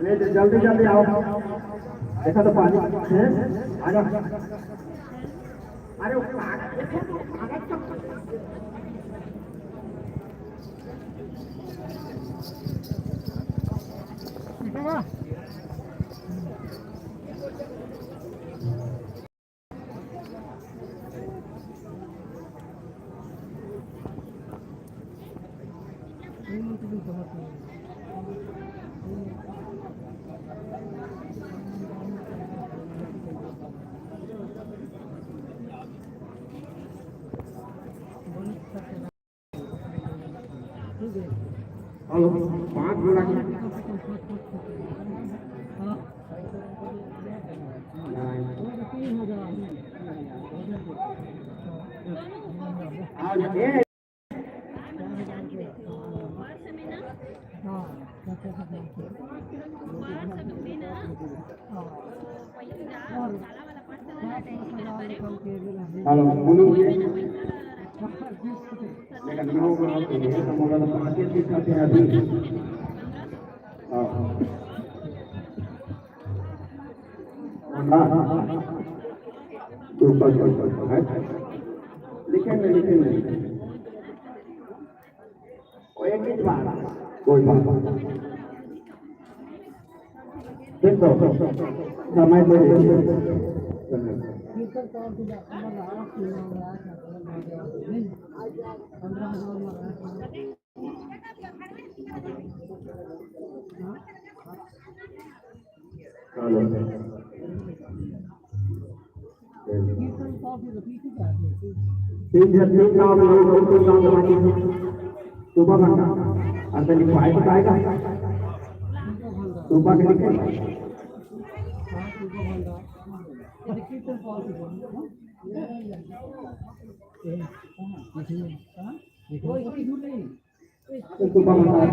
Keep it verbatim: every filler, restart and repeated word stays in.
ले, ले, जल्दी, जल्दी आओ। देखा तो पानी है, आ जा। अरे, वो पानी, हेलो, पाँच जोड़ा की। आज एक हेलो, बोलो। देखा, नौ ग्राम के लिए हम लोग बातें भी करते हैं अभी। हाँ। हाँ, हाँ, हाँ। ऊपर, ऊपर, ऊपर, है। लिखे नहीं, लिखे नहीं। वो एक ही बात। कोई बात नहीं। देखो, समय दे दीजिए। हेलो। तीन झन, तीन नाम, नाम, नाम, तीन नाम लगा दीजिए। सुबह भंडार। अंदर लिखवाए तो आएगा। सुबह के लिखे। तो सुबह भंडार।